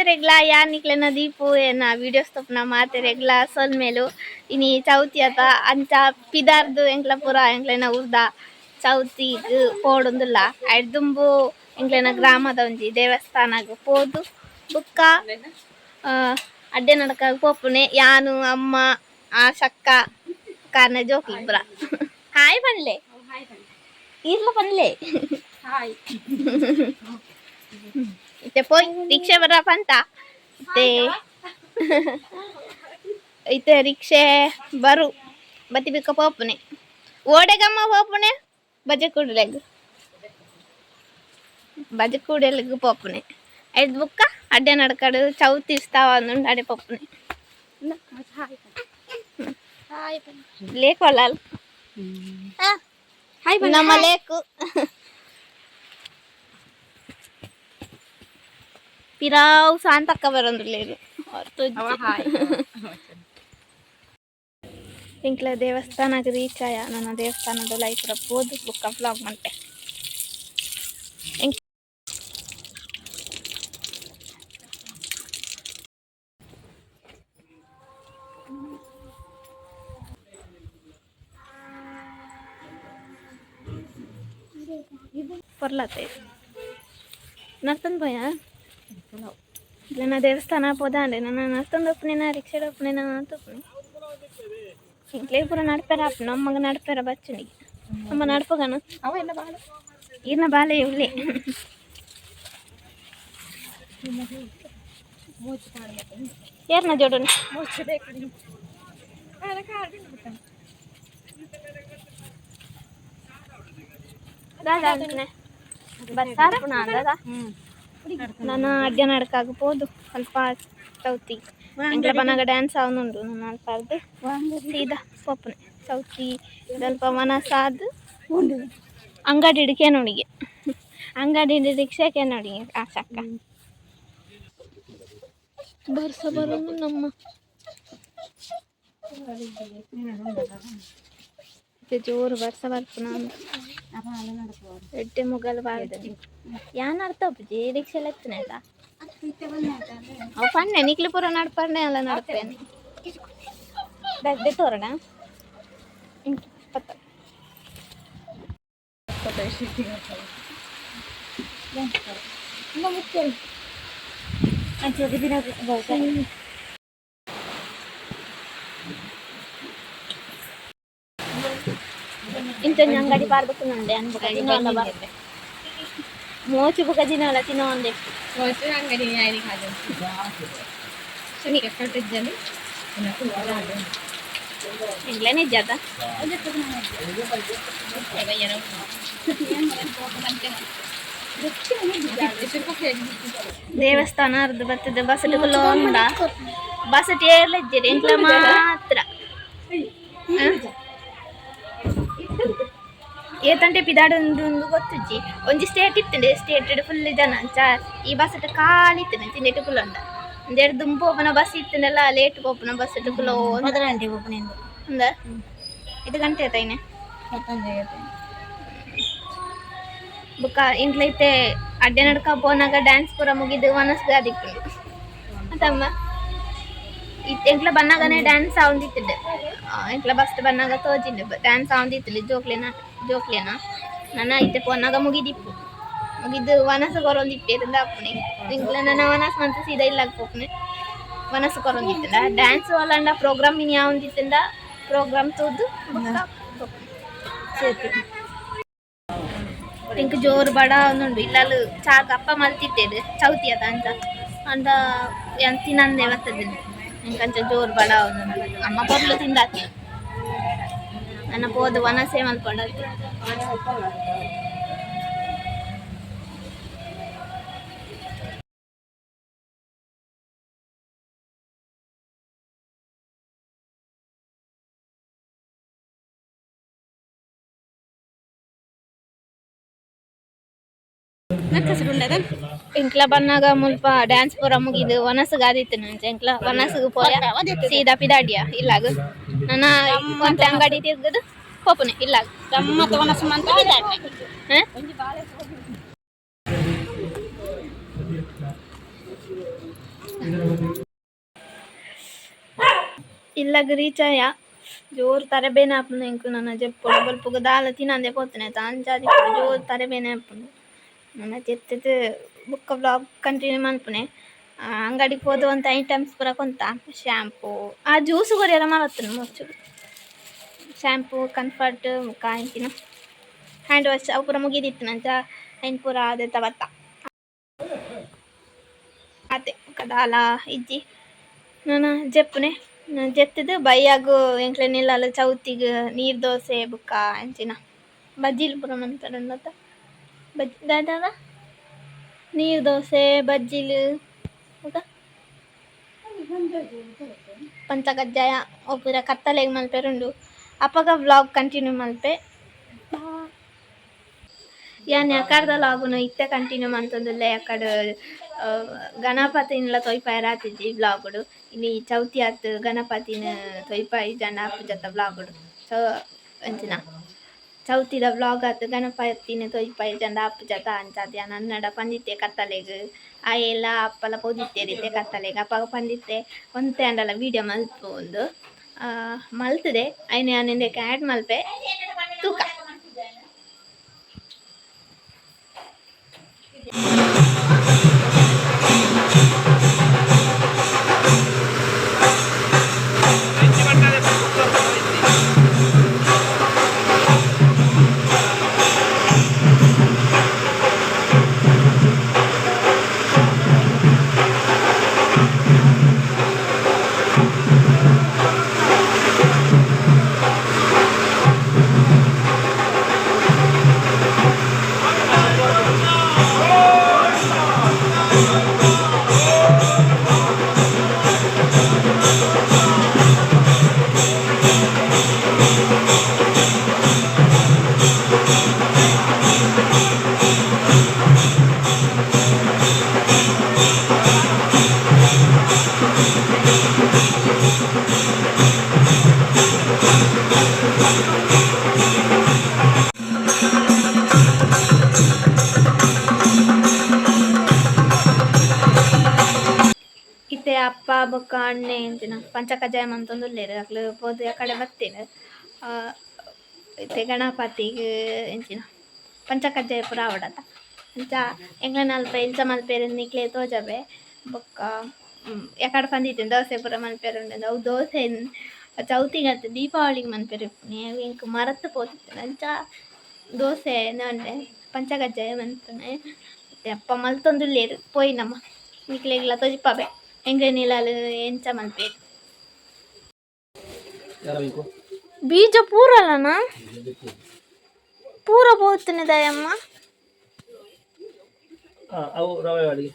ಮಾತೆರೆಗ್ಲಾ ಯಾನಿಕ್ಲೆನ ದೀಪು ಏನ ವೀಡಿಯೋಸ್ ತಪ್ಪುನ ಮಾತೆರೆಗ್ಲಾ ಸೊಲ್ಮೆಲು ಇನಿ ಚೌತಿ ಅತ ಅಂಚ ಪಿದಾರ್ದು ಎಂಕ್ಲ ಪೂರ ಎಂಕ್ಲೆನ ಊರ್ದ ಚೌತಿಗ್ ಪೋಡುಂದುಲ್ಲ ಐಡ್ದುಂಬು ಎಂಕ್ಲೆನ ಗ್ರಾಮದ ಒಂಜಿ ದೇವಸ್ಥಾನಗ್ ಪೋದು ಬುಕ್ಕ ಅಡ್ಡೆ ನಡಕ ಪೋಪುನೆ ಯಾನು ಅಮ್ಮ ಆ ಶಕ್ಕ ಕಾರ್ನ ಜೋಕ್ಲು ಪೂರ ಹಾಯ್ ಪನ್ಲೆ ಇರ್ಲ ಪನ್ಲೆ. ಹಾಯ್. ಇತ್ತೆ ಪೋಯ್ ರಿಕ್ಷೆ ಬರಪ್ಪ ಅಂತ ಇತ್ತೆ ಇತ್ತೆ ರಿಕ್ಷೆ ಬರು ಬತ್ತಿ ಬಿಕ್ಕ ಪೋಪುನೆ ಓಡೆಗಮ್ಮ ಪೋಪುನೆ ಬಜೆ ಕೂಡಲೆಗ್ ಬಜೆ ಕೂಡಲೆಗ್ ಪೋಪುನೆ ಐದು ಬುಕ್ಕ ಅಡ್ಡೆ ನಡ್ಕಡು ಚೌತಿ ಇಸ್ತಾವ ಅಂದುಂಡು ಅಡೆ ಪೋಪುನೆ. Hi hi. ಲೇಕ್ ಒಳ್ಳಲ್. ಹಾಯ್. ನಮ್ಮ ಲೇಕು ಪಿರಾವ್ ಸಾಂತಕ್ಕ ಬರೋಂದಿಲ್ಲ. ಹಾಯ್. ಎಂಕ್ಲ ದೇವಸ್ಥಾನಕ್ಕೆ ರೀಚ್ ಆಯ. ನನ್ನ ದೇವಸ್ಥಾನದ ಲೈಫ್ ಪೋದು ಬುಕ್ಕ ವ್ಲಾಗ್ ಮಂತೆ. ಪೊರ್ಲತ್ತೆ ನರ್ತನ್ ಪೋಯ ಇಲ್ಲ ದೇವಸ್ಥಾನ ಪೋದಾಂಡೆ ನನ್ನ ನರ್ತಂದು ಒಪ್ಪುನೇನ ರಿಕ್ಷಾಡ್ ಒಪ್ಪುನೇನ ಅಂತ ಒಪ್ಪುನೆ. ಇಂಕ್ಲೇ ಪೂರ ನಡ್ಪೆರ ಅಪ್ಪ ನಮ್ಮಗ ನಡ್ಪೆರ ಬಚ್ಚುನಿಗೆ ಅಮ್ಮ ನಡ್ಪಗನು. ಅವ ಎಲ್ಲ ಬಾಳ. ಈರ್ನ ಬಾಲೆ ಇವ್ಲೆ. ಏರ್ನ ಜೋಡೋಣ. ಮುಚ್ಚಬೇಕು. ದಾದಾ ಬಸ್ಸಾರ ಪುನಃ ಅಂದದ. ನಾನು ಅಡ್ಡ ನಡ್ಕಾಗ ಪೋದು ಸ್ವಲ್ಪ ಚೌತಿ ಎಂಕ್ಲ ಬನಾಗ ಡ್ಯಾನ್ಸ್ ಅವನುಂಡು. ನಾನು ಅಲ್ಪ ಅರ್ದು ಸೀದಾ ಪೋಪುನೆ ಚೌತಿ ಸ್ವಲ್ಪ ಮನಸಾದ್ ಅಂಗಡಿ ಹಿಡಿಕೆ ನೋಡಿಗೆ ಅಂಗಡಿ ರಿಕ್ಷಾಕ್ಕೆ ನೋಡಿ ಆ ಸಕ್ಕ ಬರ್ಸ ಬರೋನು ನಮ್ಮ ಮತ್ತೆ ಜೋರು ಬರ್ಸ ಬರ್ಪುನ ಎಡ್ಡೆ ಮುಗಲ್ ಬಾರ್ದ ಯಾನ್ ಅರ್ಥ ಉಪ್ಪುಜಿ ರಿಕ್ಷೆ ಎತ್ತನೆ ಆಯ್ತಾ ಅವು ಪನ್ನೆ ನಿಕ್ಲಿ ಪೂರ ನಡ್ಪರ್ನೆ ಅಲ್ಲ ನಡ್ಪೇನೆ ದಡ್ಡೆ ತೋರಣ ಪತ್ತ. ಇಂಚೊಂಜಿ ಅಂಗಡಿ ಪಾರ್ದಕ್ಕುಂಡೆ ಅನ್ಬುಕ ದಿನವಲ್ಲ ಬರ್ಪೆ ಮೋಚು ಬುಕ ದಿನವಲ್ಲ ತಿನ್ನೋ. ಮೋಚು ಅಂಗಡಿ ಕಟ್ಟಿದ್ದಲ್ಲಿ. ಎಂಗ್ಲೇ ನಿಜ ಅದ. ದೇವಸ್ಥಾನ ಅರ್ಧ ಬರ್ತದೆ ಬಸ್ ಉಂಡ ಬಸ್ ಏರ್ಲಿಜ್ಜಿರಿ ಎಂಕ್ಲ ಮಾತ್ರ. ಏತಂಟೆ ಪಿದಾಡು ಉಂಡು ಗೊತ್ತುಜ್ಜಿ. ಒಂಜಿ ಸ್ಟೇಟ್ ಇತ್ತುಂಡೆ ಸ್ಟೇಟ್ ಫುಲ್ ಜನ ಅಂಚ ಈ ಬಸ್ ಖಾಲಿ ಇತ್ತುಂಡೆ ತಿಂದೆಟ್ ಕುಲ್ಲೊಂಡ ಒಂದೆರಡು ದುಂಬು ಪೋಪುನ ಬಸ್ ಇತ್ತುಂಡಲ್ಲ ಲೇಟ್ ಪೋಪುನ ಬಸ್ ಕುಲೋ. ಮೊದಲಂಟಿ ಓಪನಿಂಗ್. ಅಂದ ಇದು ಗಂಟೆ ಆಯ್ತಾಯಿನೆ. ಬುಕ್ಕ ಇಂಟ್ಲೈತೆ ಅಡ್ಡೆ ನಡ್ಕ ಪೋನಾಗ ಡ್ಯಾನ್ಸ್ ಪೂರ ಮುಗಿದು ಮನಸ್ಸು ಅದಿಪ್ಪುಂಡು ಅಂತಮ್ಮ ಎಂಕ್ಲ ಬನ್ನಾಗನೆ ಡ್ಯಾನ್ಸ್ ಆವಂದಿತ್ತಿದ್ದೆ. ಎಂಕ್ಲ ಬಸ್ಟ್ ಬನ್ನಾಗ ತೋಜಿಂಡು ಡ್ಯಾನ್ಸ್ ಆವಂದಿತ್ತಿಲ್ಲ ಜೋಕ್ಲೆನ ಜೋಕ್ಲೆನ ನನ್ನ ಇತ್ತೆ ಪೋನಾಗ ಮುಗಿದಿಪ್ಪು ಮುಗಿದು ವನಸು ಕೊರೊಂದಿಪ್ಪೇರಿಂದ ಅಪ್ಪುನೆ ಎಂಕ್ಲ ನನ್ನ ವನಸ್ ಮಂತ ಸೀದಾ ಇಲ್ಲ ಪೋಪುನೆ ವನಸು ಕೊರೊಂದಿತ್ತಿಂದ ಡ್ಯಾನ್ಸ್ ಅಲ್ಲಂಡ ಪ್ರೋಗ್ರಾಮ್ ಇನ್ ಯಾವಂದಿತ್ತಿಂದ ಪ್ರೋಗ್ರಾಮ್ ತೂದು ಬುಕ್ಕ ಪೋಪುನೆ. ಇಂಕ್ ಜೋರು ಬಡ ಒಂದುಂಡು ಇಲ್ಲಲು ಚಾಕ್ ಅಪ್ಪ ಮಲ್ತಿತ್ತೇರು ಚೌತಿ ಅದ ಅಂಚ ಅಂಡ ಯಾನ್ ತಿನ್ನಂದೆ ಬರ್ತದೆ. ಇಂಕಂಚ ಜೋರು ಬಡ ಒಂದುಂಡು ಅಮ್ಮ ಪೊರ್ಲು ತಿಂದಾಕಿ ನನ್ನ ಪೋದು ವನಸೆ ಮಲ್ಪೊಂಡಾತಿ. ಎಂಕ್ಲ ಬನ್ನಾಗ ಮುಲ್ಪ ಡ್ಯಾನ್ಸ್ ಪೂರ ಮುಗಿದು ವನಸುಗಾದಿತ್ತು ನಂಚ ಎಂಕ್ಲ ವನಸುಗು ಪೋಯ ಸೀದಾ ಪಿದಾಡಿಯ ಇಲ್ಲಾಗ ನನ್ನ ಒಂತೆ ಅಂಗಡಿ ತಿರ್ಗದು ಪೋಪುನೆ ಇಲ್ಲಾಗ. ಗಮ್ಮತ್ ವನಸು ಮಂತ. ಹ? ಇಲ್ಲಗ್ ರೀಚ್ ಆಯ ಜೋರು ತರೆ ಬೇನೆ ಆಪುಂಡು ಎಂಕ್ ನನ ಜೆಪ್ಪೊಡು ಬೊಲ್ಪುಗು ದಾಲ ತಿನಂದೆ ಪೋತುನೆ ಅಂಚಾದ್ ಜೋರು ತರೆ ಬೇನೆ ಆಪುಂಡು ನನ ಜೆತ್ತುದು ಬೊಕ್ಕ ವ್ಲಾಗ್ ಕಂಟಿನ್ಯೂ ಮನ್ಪುನೆ ಅಂಗಡಿಗ್ ಪೋದು ಒಂತೆ ಐಟಮ್ಸ್ ಪೂರ ಕೊಂತ ಶಾಂಪೂ ಆ ಜ್ಯೂಸ್ ಕೊರಿಯರ ಮರತ್ತುಂಡು ಮೊಚ್ಚುಡು ಶಾಂಪೂ ಕಂಫರ್ಟ್ ಬೊಕ್ಕ ಎಂಚಿನ ಹ್ಯಾಂಡ್ ವಾಶ್ ಅವು ಪೂರ ಮುಗಿದಿತ್ತು ಅಂಚ ಐನ್ ಪೂರ ದೆತ್ತ ಬತ್ತ ಆತೆ ಬೊಕ್ಕ ದಾಲ ಇಜ್ಜಿ ನನ ಜೆಪ್ಪುನೆ ಜೆತ್ತುದು ಬಯ್ಯಗ್ ಎಂಕ್ಲೆನ ಇಲ್ಲಲ್ ಚೌತಿಗ್ ನೀರ್ ದೋಸೆ ಬೊಕ್ಕ ಎಂಚಿನ ಬಜ್ಜಿಲ್ ಪೂರ ಮನ್ಪೆರುಂಡತ ಬಜ್ಜಿ ದಾದ ನೀರ್ ದೋಸೆ ಬಜ್ಜಿಲು ಬೊಕ್ಕ ಪಂಚಕಜ್ಜಾಯ ಅವು ಪೂರ ಕತ್ತಲೆಗ್ ಮನ್ಪೆರುಂಡು ಅಪಗ ವ್ಲಾಗ್ ಕಂಟಿನ್ಯೂ ಮಲ್ಪೆ. ಯಾನ್ ಯಕರ್ದ ಲಾಗುನು ಇತ್ತೆ ಕಂಟಿನ್ಯೂ ಮಂತೊಂದುಲ್ಲೆ ಅಕಡ್ ಗಣಪತಿನ್ಲ ತೊಯ್ಪಾಯೆರೆ ಆತಿಜಿ ವ್ಲಾಗುಡು ಇನಿ ಚೌತಿ ಆತ್ ಗಣಪತಿನ ತೊಯ್ಪಾಯಿ ಜನ ಪೂಜತ ವ್ಲಾಗುಡು ಸೊ ಅಂಚಿನ ಚೌತಿದ ವ್ಲಾಗ್ ಆತ್ ಗಣಪತಿನ ತೊಯ್ಪಾಯಿ ಜನ ಆಪುಜತ ಅಂಚಾದ್ ಯಾನ್ ಅನ್ನಡ ಪಂದಿತ್ತೆ ಕತ್ತಲೆಗ್ ಆಯೆಲ ಅಪ್ಪಲ ಪೋದಿತ್ತೆರ್ ಇತ್ತೆ ಕತ್ತಲೆಗ್ ಅಪಗ ಪಂದಿತ್ತೆ ಒಂತೆ ಆಂಡಲ ವೀಡಿಯೋ ಮಲ್ಪುಂದು ಮಲ್ತುದೆ ಐನ್ ಯಾನ್ ಇಂದೆಕ್ ಆ್ಯಡ್ ಮಲ್ಪೆ ತೂಕ. ಇತ್ತೆ ಅಪ್ಪ ಬೊಕ್ಕ ಅಣ್ಣೆ ಎಂಚಿನ ಪಂಚಕಜ್ಜಾಯ ಮಂತೊಂದುಲ್ಲೆರ್ ಅಕ್ಲು ಪೋದು ಅಕಡೆ ಬತ್ತೆರ್ ಇತ್ತೆ ಗಣಪತಿಗ್ ಎಂಚಿನ ಪಂಚಕಜ್ಜಾಯ ಪೂರ ಆವೊಡತ ಅಂಚ ಎಂಕ್ಲೆನ ಅಲ್ಪ ಎಂಚ ಮಲ್ಪೆರ್ ನಿಕ್ಲೆ ತೋಜಾವೆ ಬೊಕ್ಕ ಎಕಡೆ ಪಂದಿತ್ತೆ ದೋಸೆ ಪೂರ ಮಲ್ಪೆರೆ ಉಂಡು ಅವು ದೋಸೆ ಚೌತಿಗ್ ಅತ್ತ್ ದೀಪಾವಳಿಗ್ ಮನ್ಪೆರೆ ಇಪ್ಪುನಿ ಅವು ಎಂಕ್ ಮರತ್ ಪೋತಿತ್ತುಂಡು ಅಂಚ ದೋಸೆ ಉಂಡೆ ಪಂಚಕಜ್ಜಾಯ ಮನ್ಪುನೆ ಇತ್ತೆ ಅಪ್ಪ ಮಲ್ತೊಂದುಲ್ಲೆರ್ ಪೋಯಿ ನಮ ನಿಕ್ಲೆಗ್ಲ ತೋಜಿಪಾವೆ ಎಂಕ್ಲೆನ ಇಲ್ಲಲ್ ಎಂಚ ಮನ್ಪೆರ್. ಬೀಜ ಪೂರಲನ ಪೂರ ಪೋತುನೆ ದಾಯಮ್ಮ. ಅವು ರವೆ ಅಡಿಗೆ.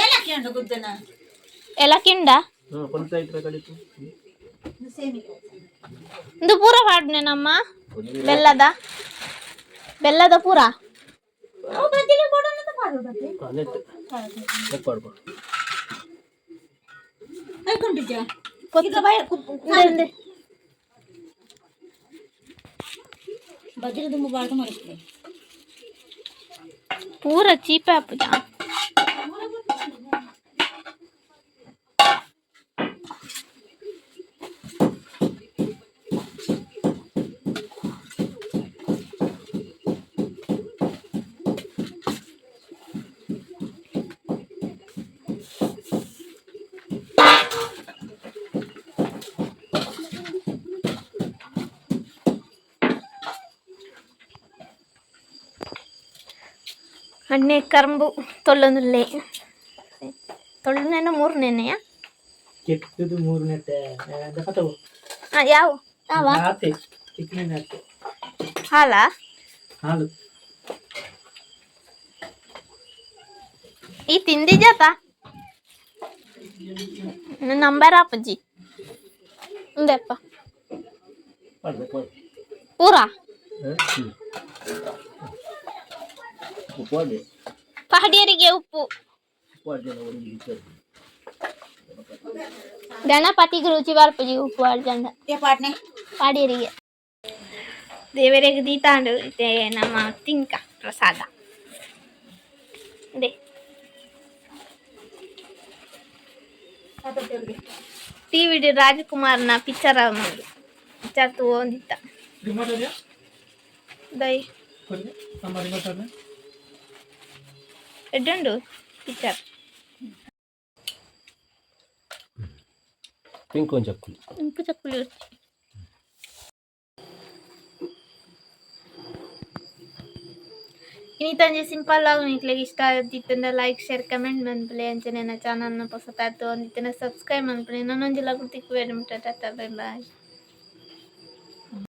ಏಲಕ್ಕಿ ಉಂಡು ಗುದ್ದನ. ಏಲಕ್ಕಿ ಉಂಡಾ? ಹಾಂ, ಪಂಚಾಯತ್ ಕಡಿತು. ಇಂದು ಪೂರ ಪಾಡ್ನೆ ನಮ್ಮ ಬೆಲ್ಲದ ಬೆಲ್ಲದ ಪೂರ. ಅವು ಬಜ್ಜಿಗೆ ಕೊಡೋಣ ಪಾಡು. ನೆಟ್ ಪಾಡ್ಬೋದು. ಐಕೊಂಡಿದ್ಯಾ? ಇಂದೆ. ಬಜ್ಜಿಗೆ ದುಂಬು ಬಾಳ್ದು ಮರಿಸ್ತದೆ. ಪೂರ ಚೀಪೆ ಆಪುಜ. ಅಣ್ಣೆ ಕರಂಬು ತೊಲ್ಲೊಂದುಲ್ಲೆ ತೊಳ್ಳುನೆನ ಮೂರನೇನೆಯಾ? ಕೆಟ್ಟದು ಮೂರು ನೆಟ್ಟೆ ದಪ್ಪತವು. ಯಾವ ಯಾವ? ಆತೆ ಚಿಕ್ಕನೆ ಆತೆ. ಹಾಲಾ? ಹಾಲು. ಈ ತಿಂದಿದ್ಯಾತ ನಂಬರ್ ಆಪುಜಿ ಉಂದೆಪ್ಪ. ಪಾಡ್ಬೇಕು. ಪೂರ. ಹ್ಞೂ, ಉಪ್ಪು. ಪಹಡಿಯರಿಗೆ ಉಪ್ಪು. ಉಪ್ಪು ಒಂಜಿ. ಗಣಪತಿಗೆ ರುಚಿ ಬರ್ಪುಜಿ ಉಪ್ಪು ಅರ್ಜಂಡ. ಪಾಟ್ನೆ. ಪಾಡಿಯರಿಗೆ ದೇವರಿಗೆ ದೀತಾಂಡು ಇತ್ತೆ ನಮ್ಮ ತಿಂಕ ಪ್ರಸಾದ. ಅದೇ. ಟಿವಿಡ್ ರಾಜಕುಮಾರ್ನ ಪಿಕ್ಚರ್ ಆವೊಂದು ಪಿಕ್ಚರ್ ತೂವೊಂದಿತ್ತ. ರಿಮೋಟ್ ಇದೆಯಾ? ದೈ. ಕೊಡಿ ನಮ್ಮ ರಿಮೋಟ್ ಅನ್ನ. ಎಡ್ಡುಂಡು ಪಿಕ್ಚರ್. ಪಿಂಕ್ ಒಂಜಿ ಚಕ್ಕುಲಿ. ಇಂಕು ಚಕ್ಕುಲಿ. ಇನಿತಂಜಿ ಸಿಂಪಲ್ ಆಗಿ ನಿಕ್ಲೆಗ್ ಇಷ್ಟ ಆದಿತ್ತಂಡ ಲೈಕ್, ಶೇರ್, ಕಮೆಂಟ್ ಮನ್ಪುಲೆ. ಅಂಚನೆ ಎನ್ನ ಚಾನಲ್ನ ಪೊಸತಾದ್ ಒಂದಿತ್ತಂಡ ಸಬ್ಸ್ಕ್ರೈಬ್ ಮನ್ಪುಲೆ. ನನೊಂಜಿ ವ್ಲಾಗ್ ತಿಕ್ಕುವೆರ್ ಮುಟ್ಟ ಟಾಟಾ, ಬೈ ಬೈ.